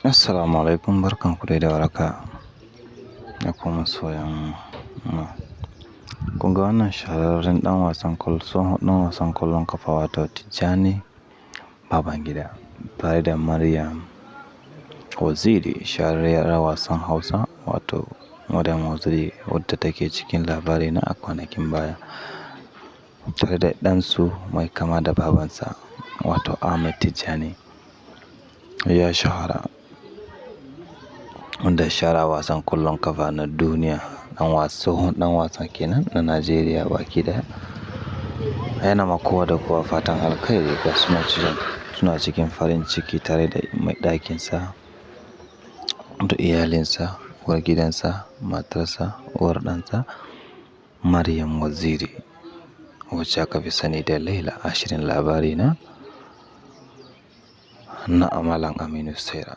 Assalamu alaikum, barkanku dai da warhaka da kuma masoyan mu. Kun ga wannan shahararren ɗan wasan kwallo, tsohon ɗan wasan kwallon kafa wato Tijjani Babangida tare da Maryam Waziri, shahararriyar wasan Hausa wato Maryam Waziri wadda take cikin labari na a kwanakin baya, tare da ɗansu mai kama da babansa wato Ahmed Tijjani. Ya shahara, wanda ya shahara wasan kwallon kafa na duniya, ɗan wasa, tsohon ɗan wasa kenan na Najeriya baki ɗaya. Yana ma kowa da kowa fatan alkhairi, ga suna cikin farin ciki tare da mai ɗakinsa da iyalinsa, uwar gidansa, matarsa, uwar ɗansa Maryam Waziri, wacce aka fi sani da Laila a shirin labari na na Malam Aminu Saira.